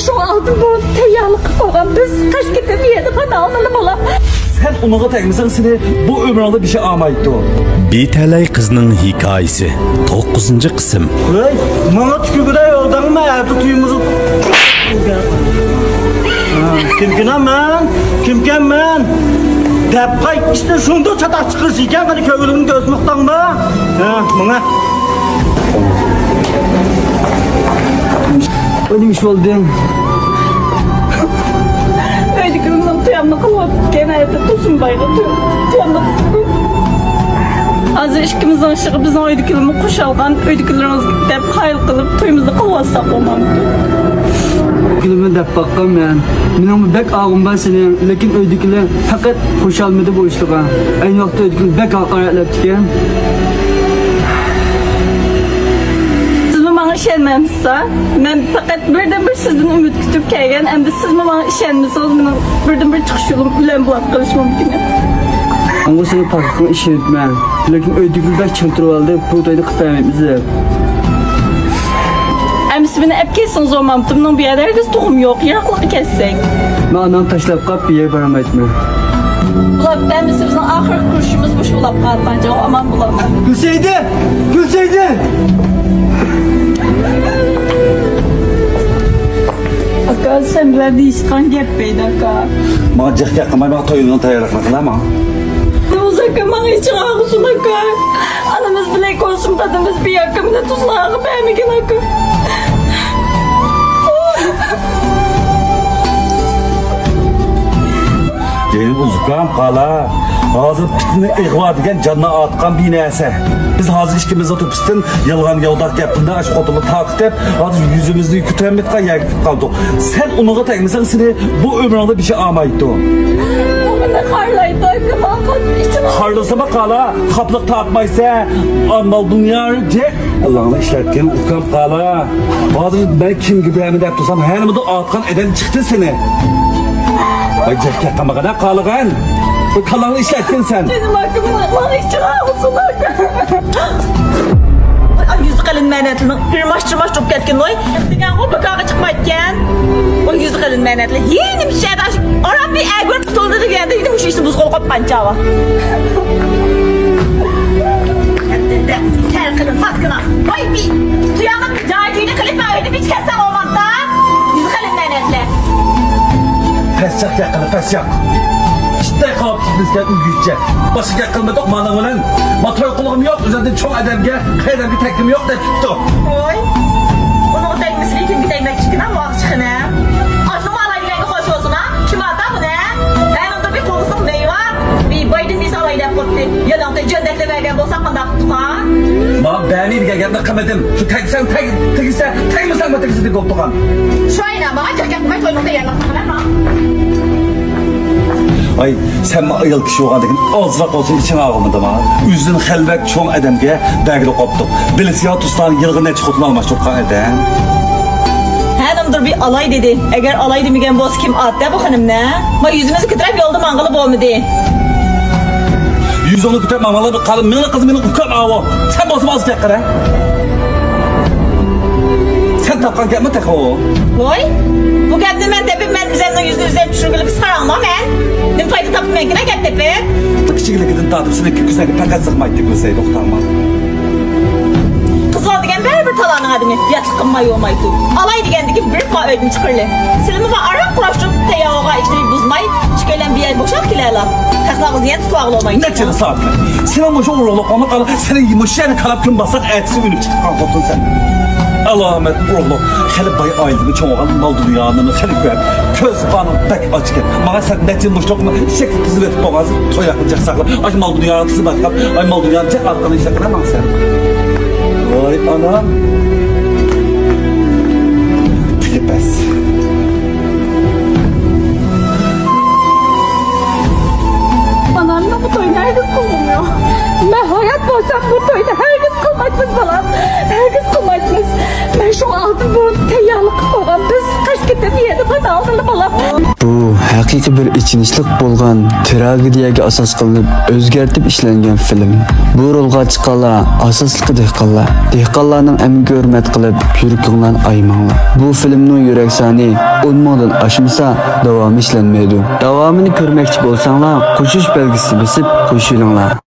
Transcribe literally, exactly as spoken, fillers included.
شۇڭا ئالدىن بۇرۇن تەييارلىق قىلىپ قويغان بىز قاچىپ كېتىپ يەردە پادا ئالدىلا بالا. سەن ئۇنىڭغا تەگمىسەڭ، سېنى بۇ ئۆمرۈڭدە بىر شەي ئالمايدۇ. بىتەلەي قىزنىڭ ھېكايىسى، توققۇزىنچى قىسىم. ھەي، ماڭا تۈكۈرگۈدەك يولداڭمۇ ئەتە تۇيمىزۇ. كىمكىنەم مەن؟ كىمكەن مەن؟ دەپ قايتىشتا شۇنداق چاتاق چىقىرىش ئىكەن، قېنى كۆڭلۈمنى كۆزمۇقتاڭما؟ ھە، ماڭا. ئۇ نېمە ئىش بولدى؟ ئۆيدىكىلىرىمنىڭ تۇيامنى قىلىۋاتىدىكەن، ھەتتا تۇرسۇنبايغا تۇيامنى قىلىپ. ھازىر ئىككىمىزنىڭ ئىشىغا بىزنىڭ ئۆيدىكىلىرىمۇ خۇشالغان، ئۆيدىكىلىرىڭىزگە دەپ قايىل قىلىپ تويىمىزنى قىلىۋاتساق بولمامدۇ؟ ئۆيدىكىلىرىمنى دەپ باققان مەن. مېنىڭمۇ بەك ئاغۇم بار سېنىڭ، لېكىن ئۆيدىكىلەر پەقەت خۇشالمىدى بۇ ئىشلىرىغا. ئەينى ۋاقىتتا ئۆيدىكىلەر بەك ھاقارەتلەپتىكەن. سىزمۇ ماڭا ئىشەنمەمسىز؟ مەن پەقەت بىردىنبىر سىزدىن ئۈمىد كۈتۈپ كەلگەن، ئەمدى سىزمۇ ماڭا ئىشەنمىسىڭىز، مېنىڭ بىردىنبىر چىقىش يولۇم ئۆلۈم بولۇپ قېلىشى مۇمكىن. ئاڭغا سېنىڭ پاكلىقىڭغا ئىشىنىپمەن، لېكىن ئۆيدىكىلەر بەك چىڭ تۇرۇۋالدى، بۇ توينى قىلىپ بەرمەيمىز دەپ. ئەمىسە مېنى ئەپ كەتسىڭىز بولمامتۇ؟ مېنىڭ بۇ يەردە ھەرگىز تۇغۇم يوق، يىراقلىققا كەتسەك. مەن ئانامنى تاشلاپ قاپ بۇ يەردە بارالمايتتىم. بۇلار ئەمىسە بىزنىڭ ئاخىرقى كۆرۈشۈمىز مۇشۇ بولاپ قالغان جاۋاب ئامان بولالماي. گۈلسەيدە! گۈلسەيدە! ئاكا، سەن بىلەن دېيىشقان گەپ بەيدى ئاكا. ماڭا جىق گەپ قىلماي، ماڭا تويۇڭنىڭ تەييارلىقىنى قىلا، ماڭا. نومۇز ئاكا، ماڭا ئىچىڭ ئاغرىسۇن ئاكا. ئانىمىز بىلەن كوسموپادىمىز بىياكىمنى تۇزلارغا بەرمىگىن ئاكا. جېنىم ئۇزۇكام قالا. ھازىر پىتنە ئىغۋا دېگەن جاننى ئاتقان بىر نەرسە. بىز ھازىر ئىككىمىزنىڭ تۆپىسىدىن يالغان ياۋىداق گەپلىرىنى ئاشۇ خوتۇنغا تارقىتىپ، ھازىر يۈزىمىزنى كۆتۈرەلمەيدىغان يەرگە كېلىپ قالدۇق. سەن ئۇنىڭغا تەگمىسەڭ، سېنى بۇ ئۆمرۈڭدە بىر شەي ئالمايدۇ. ئۇ مېنى خارلايدۇ، ئاكا، ماڭا قاتتىق ئىچىم. خارلىسىما قالا، خاپىلىق تارتمايسەن. ئامال دۇنيا جەك. ئاللاڭنى ئىشلەتكىن، ئۇكام قالا. ھازىر مەن كىمگە بېرەمەن دەپ تۇرسام، ھەنە بۇ ئاتقان ئادەم چىقتى سېنى. ۋاي جەككە قامىغىنا قالغان. بۇ كاللاڭنى ئىشلەتكىن سەن. جېنىم ئاكا، ماڭا ئىچىڭ ئاغرىسۇن ئاكا. ۋاي، ئاي يۈزى قېلىن مەنەتلىنىڭ ئىرماش-چىرماش چوپ كەتكىن ۋاي. دېگەنغۇ بىكارغا چىقمايدىكەن. ۋاي يۈزى قېلىن مەنەتلى. ھېي نېمە ئىش ئەدە ئاشۇ ئاران بىر ئەگىر قۇتۇلدى دېگەندە يەنە مۇشۇ ئىشنى بۇزغىلى قويۇپ قانچاۋا. سەل قېلىن پاتكىنا. ۋاي بىر تۇياققا جاي جۈينى قىلىپ مەن ئۆيدە بىچ كەتسەم بولمامدا. يۈزى قېلىن مەنەتلى. پەسچاق گەپ قىلىپ پەسچاق. ئىتتەك قاۋاپ كېتىمىزكەن ئۆيگىچە. باشقا گەپ قىلمىدۇق مانىڭ بىلەن. ما توي قىلغۇم يوق، ئۆزۈمدىن چوڭ ئادەمگە، قېرىندىمگە تەگكۈم يوق دەپ تۇرۇپتۇ. ۋاي. ئۇنىڭغا تەگمىسىلى كىمگە تەگمەكچىكىن ھە ۋاقچىقىنى. ئاشۇنىڭ ئالاي دېگەنگە خوش بولسۇن ھە. كىم ئاتا بۇنى؟ ھە، ئۇنىڭدا بىر قوغۇسلۇق مېيى بار. بىر بايدىن بىسا ئالاي دەپ قوپتى. يالاڭتۆ جۆندەكلەپ بەرگەن بولساق قانداق قىپتۇق ھە؟ ما بەرمەي دېگەن گەپنى قىلمىدىم. شۇ تەگسەڭ تەگ، تېگىسە، تەگمىسەڭمۇ تېگىسە دېگەن بولغان. شۇ ئاينا ماڭا جىق گەپ قىلماي تويلۇقتا يەرلىك قىلىمەن ما. ئاي، سەنمۇ ئايال كىشى بولغاندىكىن ئازراق بولسا ئىچىڭ ئاغرىمىدىما؟ ئۆزىدىن خېلى بەك چوڭ ئادەمگە بەرگىلى قوپتۇق. بىلىسىيا تۇسلارنى يىلغا نەچچە خوتۇن ئالماشتۇرغان ئادەم. ھە، نېمىدۇر بىر ئالاي دېدى. ئەگەر ئالاي دېمىگەن بولسا كىم ئاتتى بۇ خېنىمنى؟ ما يۈزىمىزنى كۆتۈرۈپ يولدا ماڭغىلى بولمىدى. يۈزۈڭنى كۆتۈرۈپ ماڭغانلار بىر قالىدۇ. مېنىڭ قىزىم مېنىڭ ئۇكام ئاۋۇ. سەن بولسا ئاز گەپ قىلە. سەن تاپقان گەپمۇ تېخى ئۇ. ۋاي، بۇ گەپنى مەن تېپىپ، مەن ئۆزۈمنىڭ يۈزىنى ئۆزۈم چۈشۈرگىلى بىز قاراڭما مەن؟ نېمە پايدا تاپتىم مەن گەپ تېپىپ؟ كىچىكلىكىدىن تارتىپ سېنىڭ كۆزۈڭگە پەقەت سىغمايتتى بىلسەي، توختاڭما. قىزلار دېگەن بەرىبىر تالانىڭ ئادىمى، ياتلىق قىلماي بولمايدۇ. ئالاي دېگەندىكىن بېرىپ ما ئۆيدىن چىقىرلى. سىلىمۇ بار ئاران قۇراشتۇرۇپ تەييارغا ئىشلىرى بۇزماي، ئىككىيلەن بىر يەردە بوشاپ كېلەيلا. خەقلەرغا زىيان تۇتۇۋالغىلى بولمايدۇ. نەچچە يىل ساقلىدىم. سېنىڭ مۇشۇ ئورۇقلۇقۇڭنى قالا، سېنىڭ مۇشۇ يەرنى كالاپ كۈن باسساق، ئەتىسى ئۆلۈپ چىقىپ قالغان خوتۇن سەن. ئالامەت ئورۇقلۇق. خېلى باي ئائىلىدىن چوڭ بولغان، مال دۇنيانىمۇ خېلى كۆپ. كۆز قانىڭ بەك ئاچ ئىكەن. ماڭا سەن نەچچە يىل مۇشۇ ئىشەكلىك قىزىۋېتىپ بولغانسەن، توي ھەققىنى جىق ساقلاپ، ئاشۇ مال دۇنياغا تىزىپ ئاتقان، ئاي مال دۇنيانى جىق ئارقىدىن ئىشلەپ قىلاماڭ سەن. ۋاي ئانام. تېخى بەس. ئانامنىڭ بۇ تويىنى ھەرگىز قىلغۇم يوق. مەن ھايات بولسام بۇ توينى ھەرگىز قىلمايمىز بالام. ھەرگىز قىلمايمىز. مەن شۇڭا ئالدىن بۇرۇن تەييارلىق قىلىپ قويغان. بىز قاچىپ كېتىپ يەردە پادا ئالدىلا بالام. بۇ ھەق ھەقىقىي بىر ئېچىنىشلىق بولغان تراگېدىيەگە ئاساس قىلىنىپ ئۆزگەرتىپ ئىشلەنگەن فىلىم. بۇ رولغا چىققانلار ئاساسلىقى دېھقانلار. دېھقانلارنىڭ ئەمگىكىگە ھۆرمەت قىلىپ، يۈرىكىڭلارنى ئايىماڭلار. بۇ فىلىمنىڭ يۈرەك سانى ئون مىڭدىن ئاشمىسا، داۋامى ئىشلەنمەيدۇ. داۋامىنى كۆرمەكچى بولساڭلار، قوشۇش بەلگىسىنى بېسىپ قوشۇلۇڭلار.